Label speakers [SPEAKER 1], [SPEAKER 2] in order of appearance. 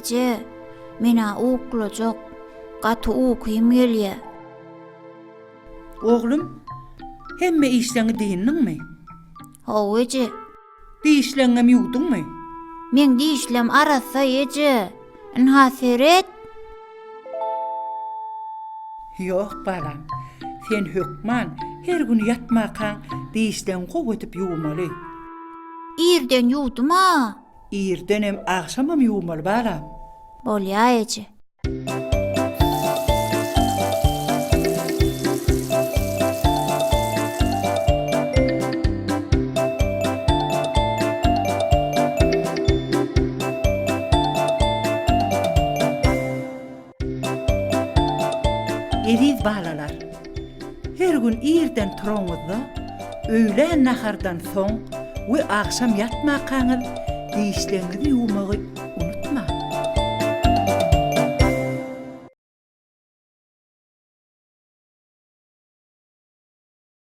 [SPEAKER 1] Eje, men-ä uklajak. Gaty ukym gelýä.
[SPEAKER 2] Oglum, hemme işleňi dyndyňmy?
[SPEAKER 1] Hawa, eje.
[SPEAKER 2] Dişleňňem ýuwduňmy?
[SPEAKER 1] Meň dişlem arassa, eje. Ynha, seret!
[SPEAKER 2] Ýok, balam. Sen hökman her gün ýatmakaň dişleňi gowy edip ýuwmaly.
[SPEAKER 1] Irden ýuwdum-a.
[SPEAKER 2] Irdenem, agşamam ýuwmaly, balam.
[SPEAKER 1] Bolýa, eje.
[SPEAKER 2] Eziz balalar! Her gün irden turaňyzda, öýlän nahardan soň we agşam ýatmakaňyz dişleriňizi ýuwmagy.